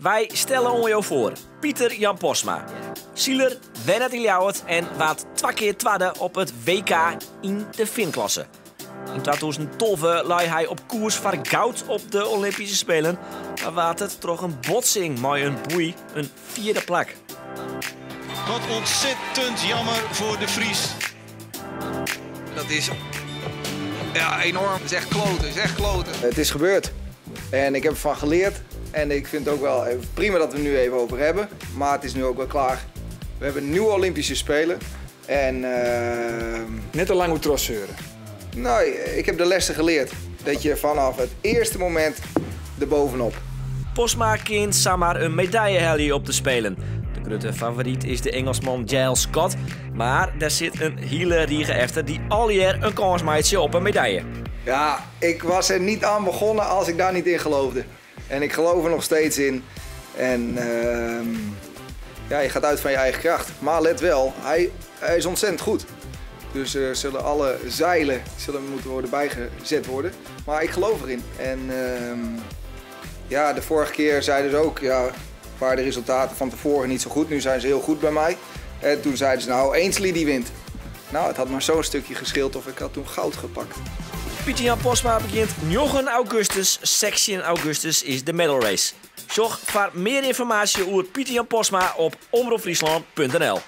Wy stelle oan jo foar Pieter Jan Postma. Siler, wennet yn Ljouwert en waard twa kear twadde op it WK yn de Finnklasse. Yn 2012 lei hy op koers foar goud op de Olympyske Spelen, mar waard it troch in botsing mei in boei in fjirde plak. Wat ontzettend jammer voor de Fries. Dat is ja, enorm. Het is echt kloten. Het is echt kloten. Het is gebeurd. En ik heb ervan geleerd. En ik vind het ook wel even prima dat we het nu even over hebben. Maar het is nu ook wel klaar. We hebben nieuwe Olympische Spelen. En Net te lang moet trotseuren. Nou, ik heb de lessen geleerd. Dat je vanaf het eerste moment erbovenop. Postma kin samar in medaille helje op de Spelen. De grutte favoryt is de Engelsman Giles Scott. Mar der sit in hiele rige efter dy't allegear in kâns meitsje op in medaille. Ja, ik was er niet aan begonnen als ik daar niet in geloofde. En ik geloof er nog steeds in. En ja, je gaat uit van je eigen kracht. Maar let wel, hij is ontzettend goed. Dus zullen alle zeilen moeten worden bijgezet worden. Maar ik geloof erin. En ja, de vorige keer zeiden ze ook, ja, waren de resultaten van tevoren niet zo goed. Nu zijn ze heel goed bij mij. En toen zeiden ze, nou, Ainslie die wint. Nou, het had maar zo'n stukje gescheeld of ik had toen goud gepakt. Pieter Jan Postma begjint 9 augustus, 16 augustus is de medal race. Sjoch foar mear ynformaasje oer Pieter Jan Postma op omropfryslan.nl.